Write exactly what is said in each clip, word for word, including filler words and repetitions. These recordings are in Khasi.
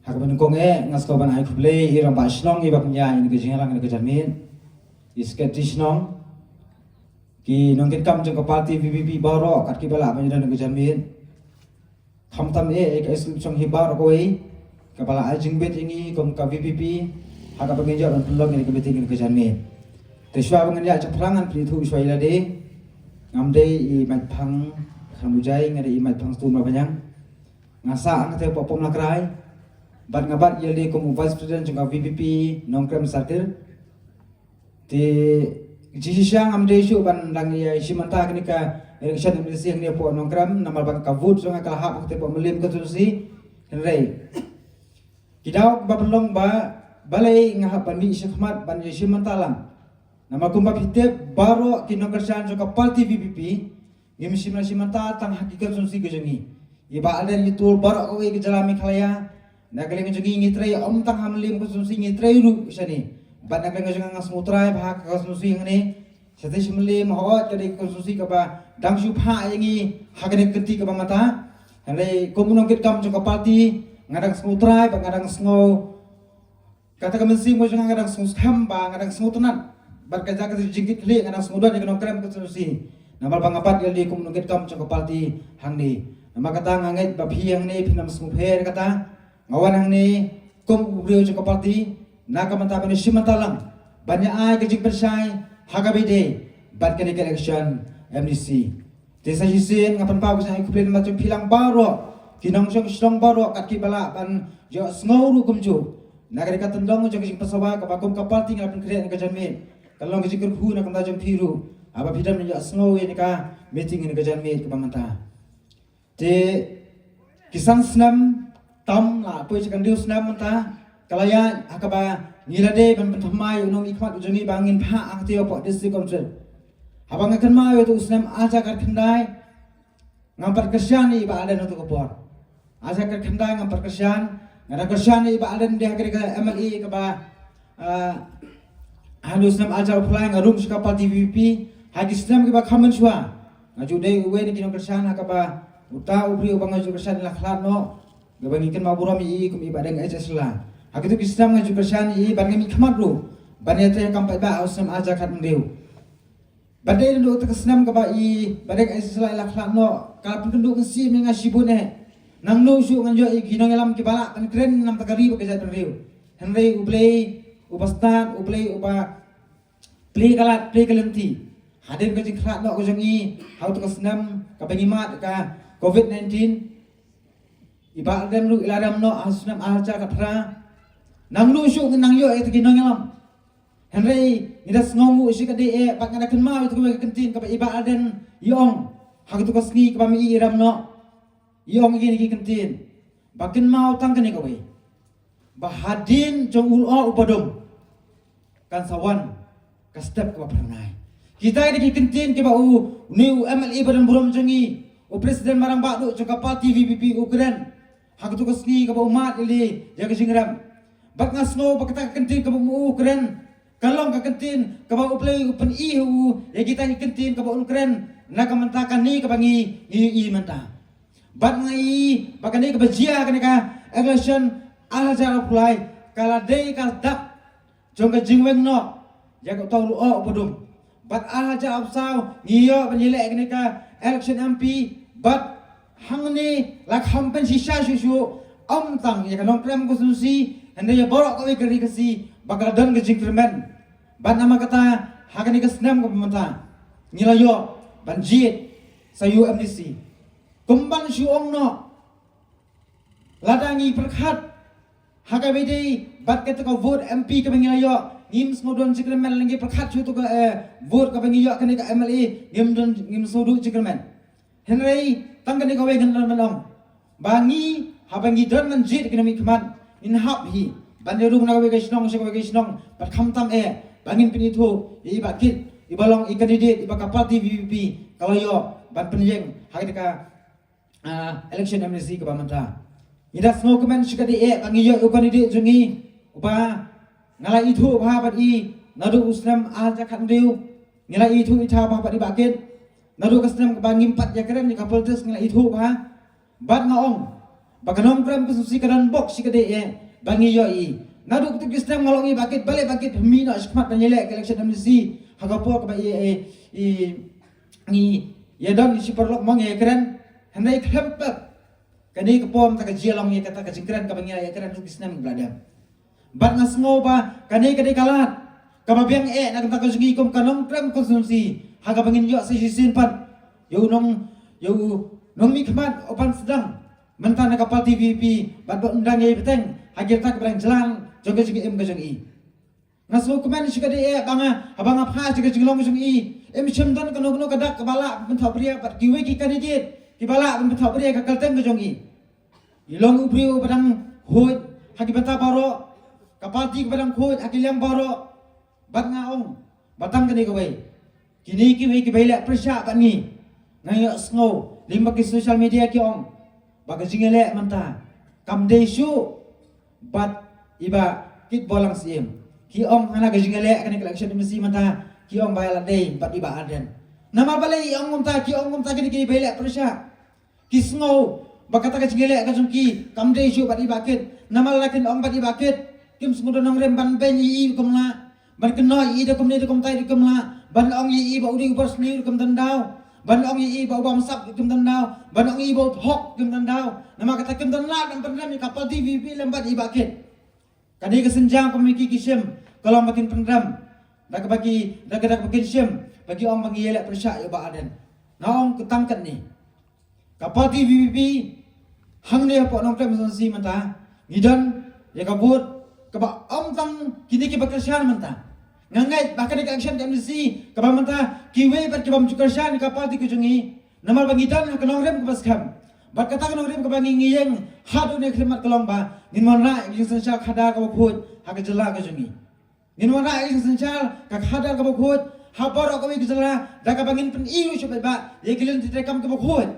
Ha kaba nyngkong eh nga sngewbha ban ai khublei ïa i rangbah shnong, i ba pynïaid ïa kane ka jingïalang, ïa kane ka janmiet, i secretary shnong, ki nongkitkam jong ka party VPP baroh kat kiba lah ban ïadon ïa kane ka janmiet. Khamtam eh ïa ka executive shnong hi baroh kawei kaba la ai jingbit ïa ngi kum ka VPP ha kaba ngin ïoh ban pynlong ïa kane ka meeting ïa kane ka janmiet. Te shuwa ba ngan ïaid shaphrang, ngan pynithuh shuwa ïa lade. Ngam dei i Maitphang Kharmujai, nga dei i Maitphang Stun Mawbaniang. Nga sah hangtei hapoh Pomlakrai. Bad nga bat ïalade kum u Vice President jong ka VPP Nongkrem Circle. Te jingshisha ngam dei shuh ban dang ïashim bynta kane ka election MDC hangne hapoh Nongkrem, namar ba ka vote jong nga ka la hap hangtei hapoh Mylliem constituency. Hynrei ki daw ba pynlong ba balei nga hap ban mih shakhmat ban ïashim bynta lang. Namar kumba phi tip, baroh ki nongkyrshan jong ka party VPP ngim shim la shim bynta tang ha ki constituency ka jong ngi. I Bah Ardent i tul baroh kawei ka jylla Meghalaya. Na ka liang ka jong ngi ngi trei ym tang ha Mylliem constituency, ngi trei ruh shane. Bad na ka liang ka jong nga, nga sngewthuh ba ha ka constituency hangne, shatei sha Mylliem, hooid ka dei ka constituency kaba dang shu phah ïa ngi ha kane ka kynti kaba mynta. Hynrei kum u nongkitkam jong ka party, nga dang sngewthuh bad nga dang sngew kata ka mynsiem ka jong nga, nga dang sngewskhem bad nga dang sngewtynnat. Bad ka jaka jingkitkhlieh nga dang sngewdon ïa ka Nongkrem constituency. Namar ba nga bat ïalade kum u nongkitkam jong ka party hangne. Namar kata nga ngeit ba phi hangne phin ym sngewpher kata. Nga wan hangne kum u briew jong ka party na ka bynta ban ïashim bynta lang, ban ïa ai ka jingpynshai ha kaba ïadei bad kane ka election MDC. Te sa shisien nga pynpaw ka jingai khublei namar jong phi lang baroh, ki nongshong shnong baroh kat kiba lah ban ïohsngew ruh kumjuh. Na ka dei ka tyndong jong ka jingpynsawa kaba kum ka party nga la pynkhreh na ka janmiet. Ka long ka jingkyrkhu na ka bynta jong phi ruh, haba phi dang ïohsngew ïa kane ka meeting na ka janmiet kaba mynta. Te ki san snem tam la poi sha ka hynriew snem mynta, ka la ïaid ha kaba ngi la dei ban pynthymmai ïa u nongmihkhmat u jong ngi ba ngin phah hangtei hapoh District Council. Haba nga kynmaw ïa utu u snem arhajar khatkhyndai, ngam pat kyrshan ïa i Bah Ardent ha kato ka por. Arhajar khatkhyndai ngam pat kyrshan, nga dang kyrshan ïa i Bah Ardent dei ha kane ka MLA kaba, ah, ha u snem arhajar arphew lai nga rung sha ka party VPP, ha ki snem kiba kham mynshuwa nga ju dei uwei na ki nongkyrshan ha kaba uta u briew uba nga ju kyrshan la khlad noh, kaba ngi kynmaw burom ïa i kum i Bah Deng H S Shylla. Ha kito ki snem nga ju kyrshan ïa i bad nga mihkhmat ruh ban ïatrei ha kam paidbah ha u snem arhajar khathynriew. Bad dei naduh kata ka snem kaba i Bah Deng H S Shylla i la khlad noh, ka la pynkynduh mynsiem ïa nga shibun eh. Nangno shuh ngan ïoh ïa ki nongïalam kiba lah ban kren na ka bynta ka ri bad ka jaitbynriew. Hynrei U Blei uba stad, U Blei uba plie ka lad, plie ka lynti. Hadien ka jingkhlad noh ka jong i ha uta ka snem kaba ngi mad ka Covid nineteen, i Bah Ardent ruh i la rem noh ha u snem arhajar khatphra. Nangno shuh ngan nang ïoh ïa kita ki nongïalam. Hynrei ngi da sngewnguh shikatdei eh bad nga da kynmaw ïa kawei ka kyntien kaba i Bah Ardent i ong ha kato ka sngi kaba ma i i rem noh. I ong ïa kine ki kyntien, ba kynmaw tang kane kawei, ba hadien jong u lyoh u badum kan sa wan ka step kaba phyrnai. Kita ki dei ki kyntien kiba u, une u MLA ba don burom jong ngi, u President Marangbah Duh jong ka party VPP u kren ha kato ka sngi kaba u mad ïalade ïa ka jingrem. Bad nga sngew ba kata ka kyntien kaba u kren ka long ka kyntien kaba U Blei u pyni ha u ïa kita ki kyntien kaba un kren na ka bynta kane kaba ngi, ngi ïohi mynta. Bad nga i ba kane kaba jia kane ka election arhajar arphew lai ka la dei ka dak jong ka jingweng noh ïa ka uta u lyoh u badum. Bad arhajar arphew saw ngi ïoh ban ïaleh kane ka election MP, bad hangne la kham pynshisha shuh shuh, ym tang ïa ka Nongkrem constituency, hynrei ïa baroh kawei ka ri Khasi ba ka la don ka jingkyrmen. Bad namar kata ha kane ka snem kaba mynta ngi la ïoh ban jied sa ïa u MDC. Kumban shu ong noh, lada ngi pyrkhat ha kaba ïadei bad kata ka vote MP kaba ngi la ïoh, ngim sngew don jingkyrmen, lada ngi pyrkhat shuh ïa kata ka, eh, vote kaba ngi ïoh kane ka MLA, ngim don, ngim sngew don jingkyrmen. Hynrei tang kane kawei ngan don ban ong, ba ngi haba ngi don ban jied ïa kine ki nongmihkhmat, ngin hap hi ban ïarung na kawei ka shnong sha kawei ka shnong, bad khamtam eh ba ngin pynithuh ïa i Bah Kit, iba long i candidate iba ka party VPP ka la ïoh ban pynïeng ha kata ka ah, election MDC kaba mynta. Ngi da sngewkmen shikatdei eh ba ngi ïoh u candidate jong ngi uba nga la ithuh bha bad i naduh u snem arhajar khathynriew. Ngi la ithuh ithaw bha bad i Bah Kit naduh ka snem kaba ngim pat ïakren ïa ka politics, ngi la ithuh bha. Bad nga ong Ba ka Nongkrem constituency ka don bok shi ka dei eh ba ngi ïohi. Naduh kito ki snem nga la ong ïa i Bah Kit, balei Bah Kit phi mih noh shakhmat ban ïaleh ka election MDC ha ka por kaba i, i, i, ngi ïa don shi paralok mo ngi ïa kren. Hynrei khlem pep kane ka por mynta ka jia long ïa kata ka jingkren kaba ngi la ïa kren ruh ki snem ba la dep. Bad nga sngew ba kane ka dei ka lad kaba biang eh na ka bynta ka jong ngi kum ka Nongkrem constituency ha kaba ngin ïoh sa shisien pat ïa u nong, ïa u nongmihkhmat u ban sdang mynta na ka party VPP bad ba un dang ïai bteng ha ki rta kiba dang jlan jong ka jingim ka jong i. Nga sngewkmen shi ka dei eh ba nga, haba nga phai sha ka jinglong ka jong i, im shym don kano kano ka dak kaba lah ban pynthok bria bad kiwei ki candidate kiba lah ban pynthok bria ka kyrteng ka jong i. I long u briew uba dang khuid ha ki bynta baroh, ka party kaba dang khuid ha ki liang baroh. Bad nga ong ba tang kane kawei, kine kiwei kiba ïaleh pyrshah bad ngi, nga ïohsngew lyngba ki social media ki ong ba ka jingïaleh mynta kam dei shuh bad i Bah Kitborlang Syiem. Ki ong hana ka jingïaleh kane ka election MDC mynta ki ong ba ïa la dei bad i Bah Ardent. Namar balei i ong kumta, ki ong kumta kine kiba ïaleh pyrshah? Ki sngew ba kata ka jingïaleh ka jong ki kam dei shuh bad i Bah Kit. Namar la kin ong bad i Bah Kit, kim sngewdon nongrim ban beiñ ïa i ruh kim lah, ban kynnoh ïa i da kumne da kumtai ruh kim lah, ban ong ïa i ba u dei u bor sniew ruh kim don daw, ban ong ïa i ba u bamsap ruh kim don daw, ban ong ïa i ba u phok ruh kim don daw. Namar kata kim don lad ban pynrem ïa ka party VPP lem bad i Bah Kit. Kane ka sienjam kaba ma ki ki shim ka long ba kin pynrem da kaba ki, da ka, da kaba kin shim ba ki ong ba ngi ïaleh pyrshah ïa u Bah Ardent. Nga ong ka tang katne, ka party VPP hangne hapoh Nongkrem constituency mynta ngi don ïa ka vote kaba ym tang kine kiba kyrshan mynta. Nga ngeit ba kane ka election ka MDC kaba mynta kiwei pat ki bym ju kyrshan ïa ka party ka jong ngi. Namar ba ngi don ha ka nongrim kaba skhem. Bad kata ka nongrim kaba ngi, ngi ïeng haduh ne khlem mat ka long ba ngin wanrah ïa ka jingsynshar khadar kaba khuid ha ka jylla ka jong ngi. Ngin wanrah ïa ka jingsynshar ka khadar kaba khuid ha baroh kawei ka jylla da kaba ngin pyni ruh sha paidbah ïa ki lynti treikam kaba khuid.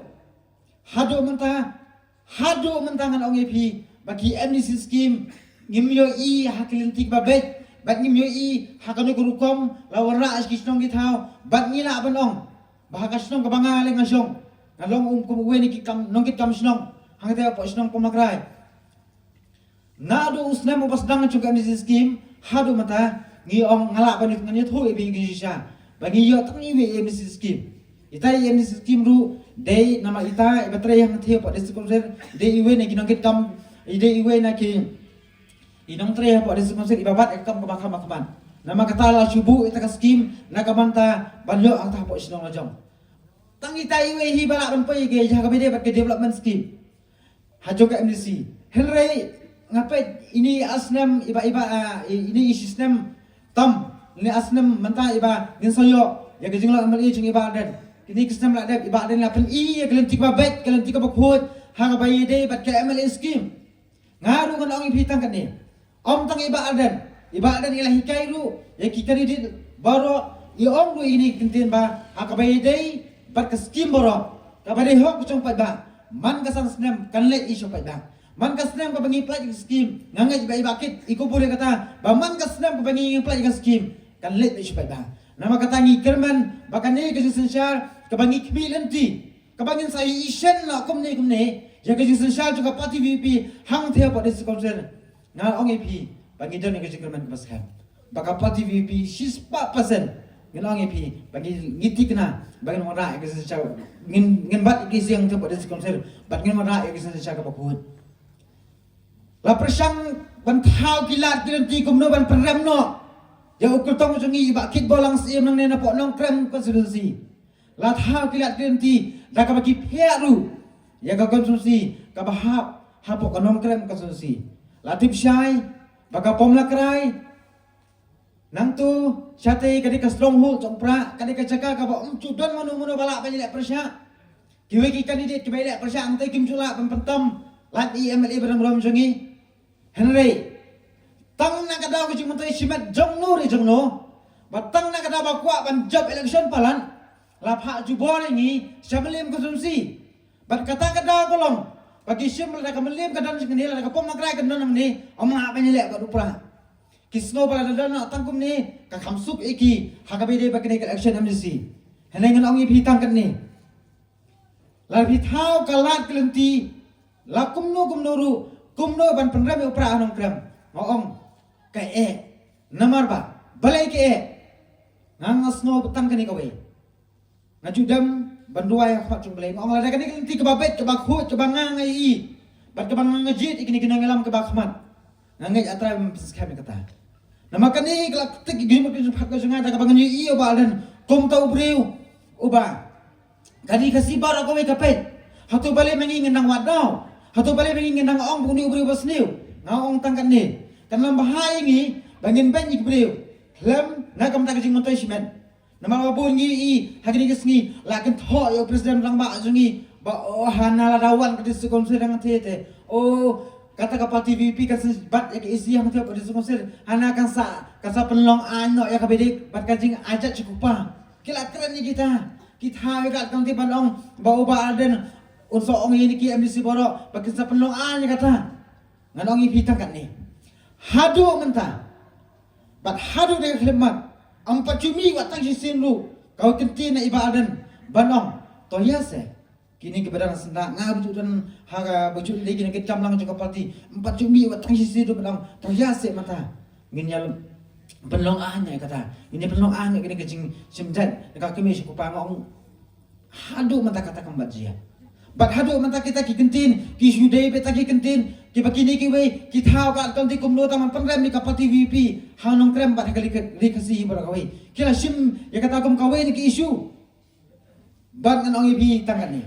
Haduh mynta, haduh mynta ngan ong ïa phi ba ki MDC scheme ngim ïohi ha ki lynti kaba beit, bad ngim ïohi ha kano ka rukom la wanrah ïa ki shnong ki thaw. Bad ngi lah ban ong ba ha ka shnong kaba nga leh nga shong, nga long um kum uwei na ki kam, nongkitkam shnong hangta hapoh shnong Pomlakrai. Naduh u snem uba sdang jong ka MDC scheme haduh mynta ngi ong, nga lah ban ïathuh, ngan ïathuh ïa phi ïa ka jingshisha ba ngi ïoh tang iwei MDC scheme. Ita i MDC scheme ruh dei namar ita iba trei hangta hapoh District Council, dei iwei na ki nongkitkam, i dei iwei na ki, i nongtrei hapoh District Council iba wad ïa ka kam kaba kham ba kham. Namar kata la shu buh ita ka scheme na ka bynta ban ïoh hangta hapoh shnong la jong. Tang ita iwei hi ba lah ban poi ïa ka, ïa kaba ïadei bad ka development scheme ha jong ka MDC. Hynrei nga peit ine i ar snem iba, iba, ah, i-, ine i shi snem tam, ine i ar snem mynta iba ngin sa ïoh ïa ka jinglong MLA jong i Bah Ardent. Kine ki snem la dep i Bah Ardent la pyni ïa ka lynti kaba beit, ka lynti kaba khuid ha kaba ïadei bad ka MLA scheme. Nga ruh ngan ong ïa phi tang katne, ym tang i Bah Ardent, i Bah Ardent i la hikai ruh ïa ki candidate baroh, i ong ruh ïa kine ki kyntien ba ha kaba ïadei bad ka scheme baroh kaba dei hok ka jong paidbah, man ka san snem kan leit ïa sha paidbah. Man ka snem kaba ngi pynlait ïa ka scheme, nga ngeit ba i Bah Kit i kyrkhu ïa kata ba man ka snem kaba ngi pynlait ïa ka scheme kan leit ïa sha paidbah. Namar kata ngi kyrmen ba kane ka jingsynshar kaba ngi khmih lynti, kaba ngin sa ïashem noh kumne kumne ïa ka jingsynshar jong ka party VPP hangta hapoh District Council. Nga ong ïa phi ba ngi don ïa ka jingkyrmen kaba skhem ba ka party VPP shispah percent. Ngan ong ïa phi ba ngi, ngi thikna ba ngin wanrah ïa ka jingsynshar, ngin, ngin bat ïa ka jingïaseng hapoh District Council bad ngin wanrah ïa ka jingsynshar kaba khuid. La pyrshang ban thaw ki lad ki lynti kumno ban pynrem noh ïa u kyrtong jong ngi i Bah Kitborlang Syiem nangne napoh Nongkrem constituency. La thaw ki lad ki lynti da kaba ki phiah ruh ïa ka constituency kaba hap hapoh ka Nongkrem constituency. La tip shai ba ka Pomlakrai nangtu shatei ka dei ka stronghold jong Prah, ka dei ka jaka kaba ym ju don mano mano ba lah ban ïaleh pyrshah. Kiwei ki candidate kiba ïaleh pyrshah hangtei kim ju lah ban pyntam lad i MLA ba dang burom jong ngi. Hynrei tang na ka daw ka jingmyntoi shimet jongno re jongno, ba tang na ka daw ba kwah ban jop election palat, la phah jubor ïa ngi sha Mylliem constituency. Bad kata ka daw ka long ba ki shim lada ka Mylliem ka don hangne, lada ka Pomlakrai ka don hangne, ym lah ban ïaleh bad u Prah. Ki sngew ba lada don noh tang kumne ka kham suk ïa ki ha kaba ïadei bad kane ka election MDC. Hynrei ngan ong ïa phi tang katne, lada phi thaw ka lad ka lynti La kumno kumno ruh, kumno ban pynrem ïa u Prah ha Nongkrem. Nga ong, ka eh. Namar ba balei ka eh? Nga nga sngew ba tang kane kawei. Nga ju dem ban duwai ha khmat jong U Blei. Nga ong lada kane ka lynti kaba beit, kaba khuid, kaba nga nga ïohi, bad kaba nga nga jied ïa kine ki nongïalam kiba khmat, nga ngeit A Trai ban pynskhem ïa kata. Namar kane ka la ktik ïa ki jingmut ki jingpyrkhat ka jong nga da kaba ngan ïohi ïa u Bah Ardent kum uta u briew uba ka ri Khasi baroh kawei ka peit. Hato balei ma ngi ngin nang wad daw? Hato balei ma ngi ngin nang ong ba une u briew ba sniew? Nga ong tang katne, kan ym bha ïa ngi ba ngin beiñ ïa ki briew khlem na ka bynta ka jingmyntoi shimet. Namar ba bun ngi ïohi ha kine ki sngi la kynthoh ïa u president rangbah jong ngi ba, oh, hana lada wan ka district council hangtei te, oh, kata ka party V P kan sa bat ïa ka E C hangtei ha district council, hana kan sa, kan sa pynlong aiñ noh ïa ka Baidik bad ka jingaijat sha u kpa. Ki la kren ïa kita, ki thaw ïa ka lad ka lynti ban ong ba u Bah Ardent un sa ong ïa kine ki M D C baroh ba kin sa pynlong aiñ ïa kata. Ngan ong ïa phi tang katne, haduh mynta bad haduh da ka khyllipmat, ym pat ju mih wat tang shisien ruh ka kyntien na i Bah Ardent ban ong, to ïa se kine kiba dang syndah, nga ba ju don ha ka, ba ju leh kine ki jamlang jong ka party, ym pat ju mih wat tang shisien ruh ban ong, to ïa se mynta ngin ïa pynlong aiñ ïa kata, ngin ïa pynlong aiñ ïa kine ki jingshim jait na ka kmie sha u kpa. Nga ong, haduh mynta kata kam pat jia. Bad haduh mynta kita ki kyntien, ki issue dei beit kita ki kyntien kiba kine kiwei ki thaw ka lad ka lynti kumno tang ban pynrem ïa ka party V P ha Nongkrem bad ha ka ri Khasi baroh kawei, ki la shim ïa kata kum kawei na ki issue. Bad ngan ong ïa phi tang katne,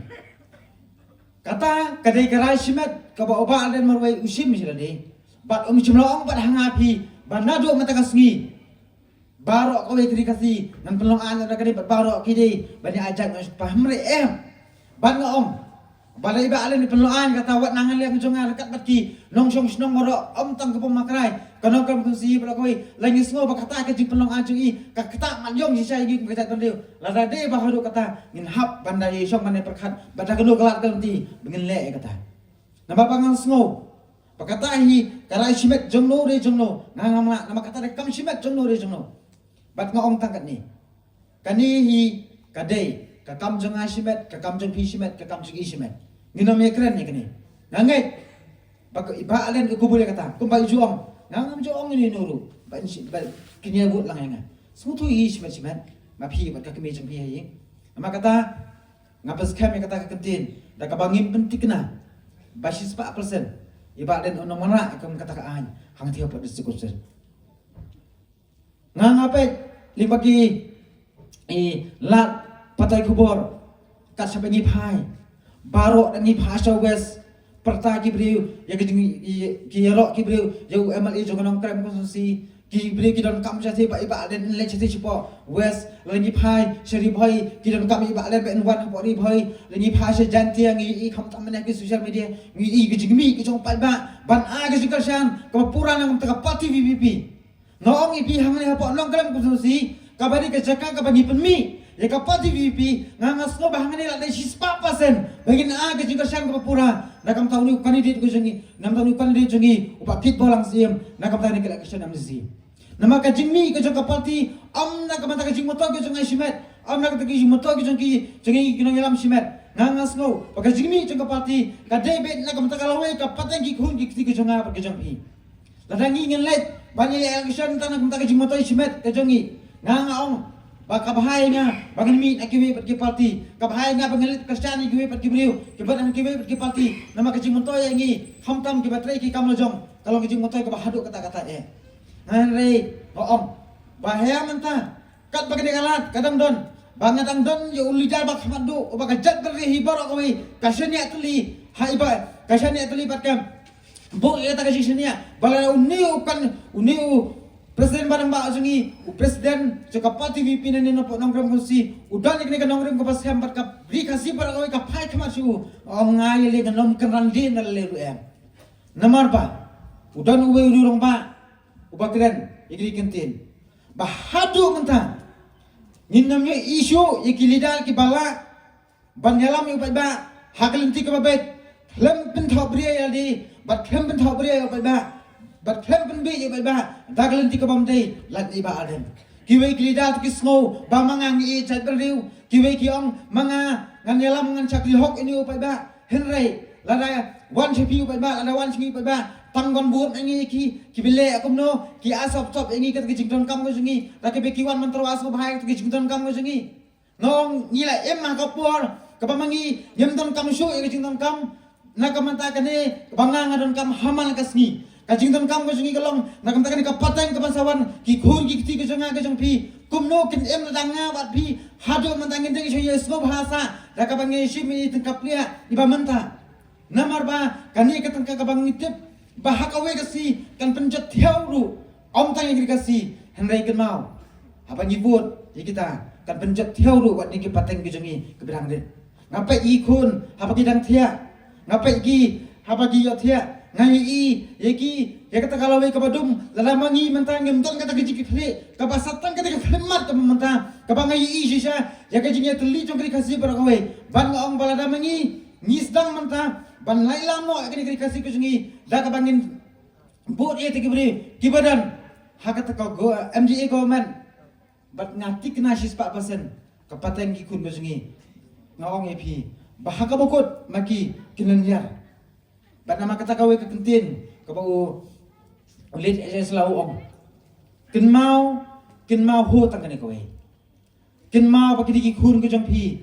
kata ka dei ka rai shimet kaba u Bah Ardent marwei u shim sha lade. Bad um shym la ong pat ha nga phi ba naduh mynta ka sngi baroh kawei ka ri Khasi ngan pynlong aiñ ïa ka dei bad baroh ki dei ban ïa aijat noh sha u kpa, hynrei em. Bad nga ong ba lada i Bah Ardent i pynlong aiñ kata, wat na nga liang jong nga ryngkat bad ki nongshong shnong baroh, ym tang ka Pongmakrai, ka Nongkrem Khusi baroh kawei, la ngi sngew ba kata ka jingpynlong aiñ jong i ka ktah mat ïong shisha ïa ngi kum ka jaitbynriew. Lada dei ba haduh kata ngin hap ban da ïashong ban da pyrkhat bad da kano ka lad ka lynti ba ngin leh ïa kata. Namar ba nga sngew ba kata hi ka rai shimet jongno re jongno, nga ngam lah, namar kata dei ka kam shimet jongno re jongno. Bad nga ong tang katne, kane hi ka dei ka kam jong nga shimet, ka kam jong phi shimet, ka kam jong i shimet. Ngin ym ïakren ïa kane. Nga ngeit ba ka, i Bah Ardent i kubul ïa kata kumba i ju ong. Nga ngam ju ong ïano ïano ruh ba kin ïa vote lang ïa nga. Sngewthuh hi shimet shimet, ma phi bad ka kmie jong phi ha ïing. Namar kata nga pynskhem ïa kata ka kyntien da kaba ngim pynthikna ba shispah percent i Bah Ardent un ym wanrah ïa kata ka aiñ hangtei hapoh District Council. Nga nga peit lyngba ki, i, lad pathai khubor kat shaba ngi phai, baroh da ngi phai sha West, pyrta ki briew ïa ki jing, i, ki ïaroh ki briew ïa u M L A jong ka Nongkrem constituency, ki briew ki donkam shatei ba i Bah Ardent un leit shatei shapoh West. Lada ngi phai sha Ri Bhoi ki donkam i Bah Ardent ba un wan hapoh Ri Bhoi. Lada ngi phai sha Jaintia ngi ïohi khamtam mynne ha ki social media, ngi ïohi ka jingmih ka jong u paidbah ban ai ka jingkyrshan kaba pura na ka bynta ka party V P P. Nga ong ïa phi, hangne hapoh Nongkrem constituency kaba dei ka jaka kaba ngi pynmih ïa ka party V P P, nga nga sngew ba hangne la dei shispah percent ba ngin ai ka jingkyrshan kaba pura na ka bynta une u candidate ka jong ngi, na ka bynta une u candidate jong ngi u Bah Kitboi Langsyiem, na ka bynta kane ka election M D C. Namar ka jingmih ka jong ka party ym na ka bynta ka jingmyntoi ka jong ngi shimet, ym na ka bynta ka jingmyntoi ka jong ki, jong ngi ki nongïalam shimet. Nga nga sngew ba ka jingmih jong ka party ka dei beit na ka bynta ka lawei ka pateng ki khun ki kti ka jong nga bad ka jong phi. Lada ngi ngin leit ban ïaleh election tang na ka bynta ka jingmyntoi shimet ka jong ngi, nga nga ong ba ka bha ïa nga ba ngin mih na kiwei pat ki party, ka bha ïa nga ba ngin leit kyrshan ïa kiwei pat ki briew, ki bad na kiwei pat ki party, namar ka jingmyntoi ïa ngi khamtam kiba trei ki kam la jong ka long ka jingmyntoi kaba haduh katta katta eh. Hynrei nga ong ba ha mynta katba kane ka lad ka dang don, ba nga dang don ïa u leader ba khmat duh, uba ka jaitbynriew hi baroh kawei ka shaniah tylli ha i Bah, ka shaniah tylli bad ka buh ïa kata ka jingshaniah ba lada une u kan, une u president ba rangbah jong ngi, u president jong ka party V P nangne na pdeng Nongkrem constituency, u don ïa kane ka nongrim kaba skhem bad ka Ri Khasi baroh kawei ka phai khmat sha u, ong nga ïa lei ngan ym kynran dien na lei ruh em. Namar ba u don uwei u rangbah uba kren ïa kine ki kyntien ba haduh mynta ngin ym ïoh issue ïa ki leader kiba lah ban ïalam ïa u paidbah ha ka lynti kaba beit, khlem pynthohbria ïa lade bad khlem pynthohbria ïa u paidbah bad khlem pynbieit ïa u paidbah da ka lynti kaba ym dei. Lait ïa i Bah Ardent, kiwei ki leader ki sngew ba ma nga ngi ïeit jaitbynriew, kiwei ki ong ma nga ngan ïalam ngan shakri hok ïa une u paidbah. Hynrei lada Wan sha phi u paidbah, lada wan sha ngi u paidbah, tang ban bud ïa ngi ki, ki ba leh kumno, ki ïa sop sop ïa ngi kata ka jingdonkam ka jong ngi, da kaba ki wan ban tyrwa sngewbha ïa kata ka jingdonkam ka jong ngi. Nga ong ngi la im ha ka por kaba ma ngi ngim donkam shuh ïa ka jingdonkam. Na ka bynta kane kaba nga nga donkam ha man ka sngi, ka jingdonkam ka jong ngi ka long na ka bynta kane ka pateng kaban sa wan, ki khun ki kti ka jong nga ka jong phi. Kumno kin im lada nga bad phi haduh mynta ngin dang shu ïa sngewbha sah da kaba ngi shim ïa i tyngka pliah iba mynta. Namar ba kane ka tyngka kaba ngi tip ba ha kawei ka sngi kan pynjot thiaw ruh, ym tang ïa kane ka sngi, hynrei kynmaw, haba ngi bud ïa kita, kan pynjot thiaw ruh wat ïa ki pateng ki jong ngi kiba dang rit. Nga peit ïa ki khun haba ki dang thiah, nga peit ïa ki haba ki ïohthiah, nga ïohi ïa ki, ïa kata ka lawei kaba dum. Lada ma ngi mynta ngim don kata ka jingkitkhlieh kaba sa tang kata ka khyllipmat kaba mynta, kaba nga ïohi shisha ïa ka jingïatylli jong kane ka Khasi baroh kawei. Bad nga ong ba lada ma ngi ngi sdang mynta ban lait lam noh ïa kane ka Khasi ka jong ngi da kaba ngin bud ïa kita ki briew kiba don ha kata ka go-, M D A government. Bad nga thikna shispah percent ka pateng ki khun ka jong ngi, nga ong ïa phi ba ha kaba kut ma ki kin lynñiar. Bad namar kata kawei ka kyntien kaba u, u leit H S la u ong, kynmaw, kynmaw ho tang kane kawei. Kynmaw ba kine ki khun ka jong phi,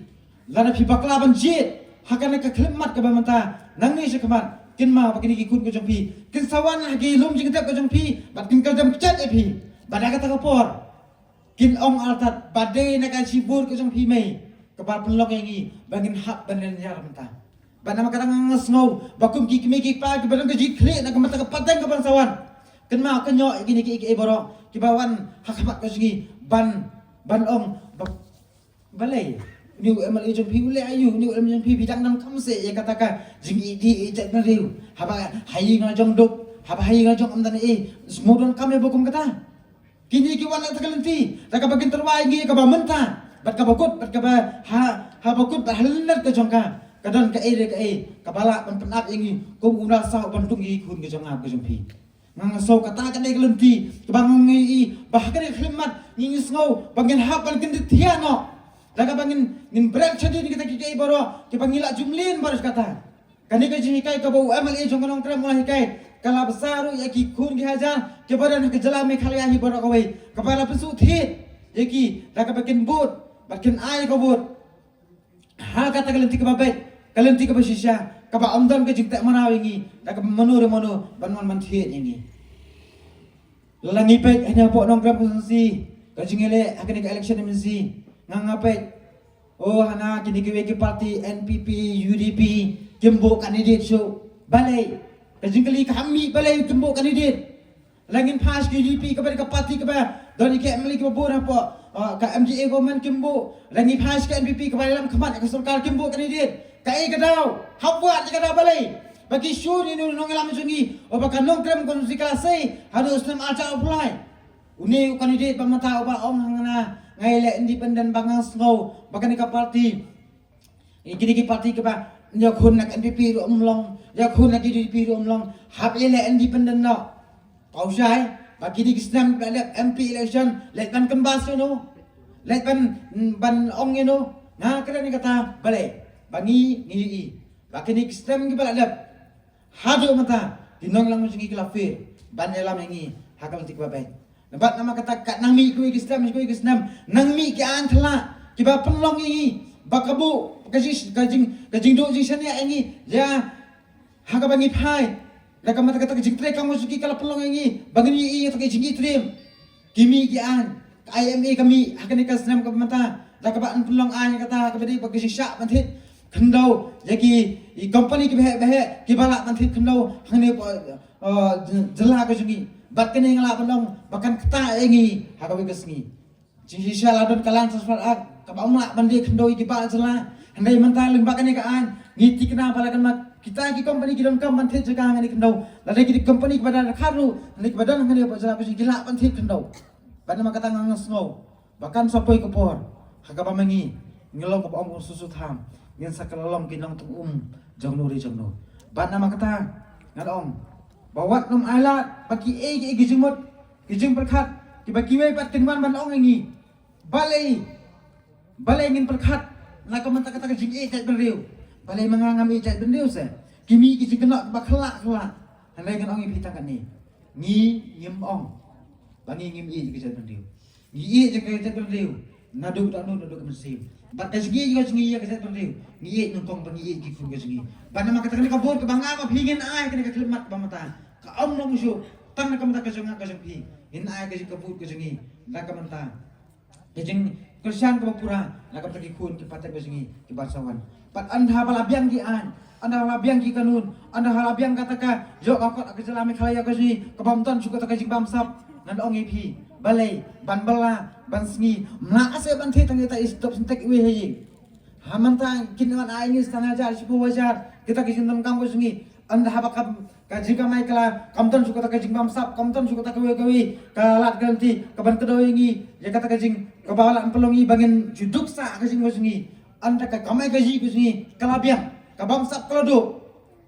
lada phi bakla ban jied ha kane ka khyllipmat kaba mynta nangne shakhmat, kynmaw ba kine ki khun ka jong phi kin sa wan ha ki lum jingtep ka jong phi bad kin kyrdem kjat ïa phi. Bad ha kata ka por kin ong artat ba dei na ka shibun ka jong phi mei kaba pynlong ïa ngi ba ngin hap ban lynñiar mynta. Bad namar kata nga sngew ba kum ki kmie ki kpa kiba don ka jingkitkhlieh na ka bynta ka pateng kaban sa wan, kynmaw, kynnoh ïa kine kiei kiei baroh kiba wan ha khmat ka jong ngi ban, ban ong ba, balei une u M L A jong phi u leh aïu, une u M L A jong phi, phi dang donkam seh ïa kata ka jingïeit jaitbynriew, haba ha ïing la jong duk, haba ha ïing la jong ym don ei, sngewdon kam ïa ba kum kata. Kine ki wan na kata ka lynti da kaba kin tyrwa ïa ngi kaba mynta bad kaba kut bad kaba ha, haba kut bad ha lyndet ka jong ka, ka don kaei re kaei kaba lah ban pynap ïa ngi kum u nongsaw ban dung ïa ki khun ka jong nga ka jong phi. Nga sngew kata ka dei ka lynti kaba ngi ïohi ba ha kane ka khyllipmat ngi, ngi sngew ba ngin hap ban kyndit thiah noh da kaba ngin, ngin bret shadien kita kiei kiei baroh kiba ngi la ju mlien baroh kata. Kane ka jinghikai kaba u M L A jong ka Nongkrem u la hikai ka la bsa ruh ïa ki khun ki hajar kiba don ha ka jylla Meghalaya hi baroh kawei, kaba la pynsuhthied ïa ki da kaba kin bud bad kin ai ka vote ha kata ka lynti kaba beit, ka lynti kaba shisha, kaba ym don ka jingteh mraw ïa ngi da kaba mano re mano ban wan ban thied ïa ngi. Lada ngi peit hynne hapoh Nongkrem constituency, ka jingïaleh ha kane ka election M C, nga, nga peit, oh, hana kine kiwei ki party, N P P, U D P, kim buh candidate shuh. Balei? Ka jingkylli ka mih, balei kim buh candidate? Lada ngin phai sha ka U D P kaba dei ka party kaba don ïa ki M L A kiba bun hapoh, ah, ka M D A government, kim buh. Lada ngi phai sha ka N P P kaba ïalam khmat ïa ka sorkar, kim buh candidate. Kaei ka daw? Hap wad ïa ka daw, balei? Ba ki shu ïa une u nongïalam jong ngi uba ka Nongkrem constituency ka la sei haduh u snem arhajar arphew lai. Une u candidate ba mynta uba ong hangna, nga ïaleh independent, ba nga sngew ba kane ka party, ïa kine ki party kiba ïakhun na ka N P P ruh ym long, ïakhun na ka U D P ruh ym long, hap ïaleh independent noh. Paw shai ba kine ki snem ba leh M P election, leh ban kynbas ïa no, leh ban, ban ong ïa no. Nga kren ïa kata balei? Ba ngi, ngi ïohi ba kine ki snem kiba la dep haduh mynta ki nongïalam jong ngi ki la fail ban ïalam ïa ngi ha ka lynti kaba beit. Bad namar kata ka nang mih kiwei ki snem, kiwei ki snem, nang mih ki aiñ thala kiba pynlong ïa ngi ba ka buh ka jing, ka jing, ka jingduh jingshaniah ïa ngi ïa ha kaba ngi phai. Da ka mata kata ka jingtrei kam ka jong ki ka la pynlong ïa ngi ba ngin ïohi ïa kata ka jingïatreiñ. Ki mih ki aiñ, ka I M A ka mih ha kane ka snem kaba mynta da kaba yn pynlong aiñ ïa kata, kaba dei ba ka jingshah ban thied khyndew ïa ki, i company kiba heh ba heh kiba lah ban thied khyndew hangne hapoh, eh, jylla ka jong ngi. Bad kane nga lah ban ong ba kan ktah ïa ngi ha kawei ka sngi. Jingshisha la don ka Land Transfer Act kaba ym lah ban die khyndew ïa ki bah jylla. Hynrei mynta lyngba kane ka aiñ ngi thikna ba la kan ma kita ki company ki donkam ban thied jaka hangne khyndew. Lada ki company kiba dang dkhar ruh, hynrei kiba don hangne hapoh jylla ka jong ngi ki lah ban thied khyndew. Bad namar kata nga sngew ba kan sa poi ka por ha kaba ma ngi ngi long kaba ong u Soso Tham, ngin sa kylla long ki nongtong um jong no re jong no. Bad namar kata ngan ong ba wat nym ailad ba kiei kiei ki jingmut, ki jingpyrkhat kiba kiwei pat kin wan ban ong ïa ngi. Balei, balei ngin pyrkhat na ka bynta kata ka jingïeit jaitbynriew? Balei ma nga ngam ïeit jaitbynriew se? ki mih ki jingkynnoh ba khlah khlah. Hynrei ngan ong ïa phi tang kane. Ngi ngim ong ba ngi ngim ïeit ïa ka jaitbynriew. Ngi ïeit ïa ka jaitbynriew naduh da naduh naduh ka mynsiem. Bad ka jingïeit ka jong ngi ïa ka jaitbynriew, ngi ïeit nyngkong ba ngi ïeit ki khun ka jong ngi. Bad namar kata kane ka vote kaba nga ma phi ngin ai kane ka khyllipmat ba mynta, ka ym long shuh tang na ka bynta ka jong nga ka jong phi. Ngin ai ka jing ka vote ka jong ngi na ka bynta ka jingkyrshan kaba pura na ka bynta ki khun ki paidbah jong ngi kiba sa wan. Bad ynda haba la biang ki aiñ, ynda haba la biang ki kanun, ynda haba la biang kata ka ïoh ka kot ka jylla Meghalaya ka jong ngi ka bym don shuh kata ka jingbamsap, ngan ong ïa phi, balei ban bylla ban sngi? Mla ase ban theh tang ïa ta i stop syntek iwei ha ïing. Ha mynta kin wan ai ngi san hajar shiphew hajar kita ki jingdonkam ka jong ngi. Ynda haba kam ka jingkamai ka la kam don shuh kata ka jingbamsap, kam don shuh kata kawei kawei ka lad guarantee ka ban kdew ïa ngi ïa kata ka jing kaba la pynlong ïa ngi ba ngin ju duk sah ka jingma jong ngi. Ynda ka kamai ka jing ka jong ngi ka la biang, ka bamsap ka la duh,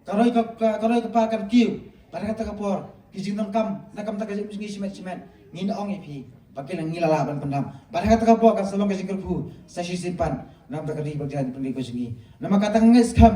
ka roi ka, ka, ka roi ka par kan kiew. Bad ha kata ka por ki jingdonkam na ka bynta ka jingim jong ngi shimet shimet, ngin ong ïa phi ba ki la, ngi la lah ban pyndam. Bad ha kata ka por kan sa long ka jingkyrkhu sa shisien pat na ka bynta ka ri bad ka jaitbynriew ka jong ngi. Namar kata nga ngeit skhem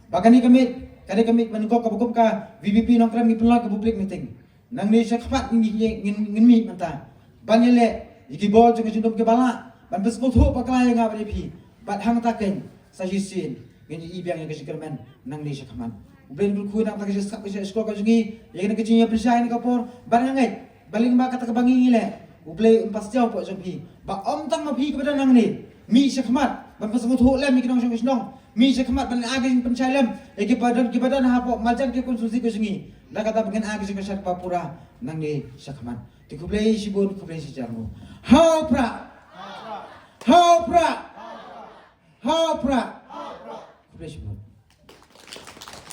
ba kane ka miet, kane ka miet mynnyngkong kaba kum ka VPP Nongkrem ngi pynlong ka public meeting. Nangne shakhmat ngin, ngin, ngin mih mynta ban ïaleh ïa ki bor jong ka jingdum kiba lah ban pynsngewthuh bakla ïa nga bad ïa phi. Bad hangta keiñ sa shisien ngin ïohi biang ïa ka jingkyrmen nangne shakhmat. U Blei un kyrkhu na ka bynta ka jingskhem ka jingskhem ka jong ngi ïa kane ka jingïapynshai ha kane ka por. Bad nga ngeit ba lyngba kata kaba ngi ngi leh, U Blei un pastiaw hapoh jong phi ba ym tang ma phi kaba don nangne. Mih shakhmat ban pynsngewthuh lem ïa ki nongshong shnong. Mih shakhmat ban ai ka jingpynshai lem ïa kiba don, kiba don hapoh marjan ki constituency ka jong ngi. Da kata ba ngin ai ka jingkyrshan kaba pura nangne shakhmat. Te khublei shibun, khublei shihajar nguh. Ha u Prah! Ha u Prah! Ha u Prah! Khublei shibun.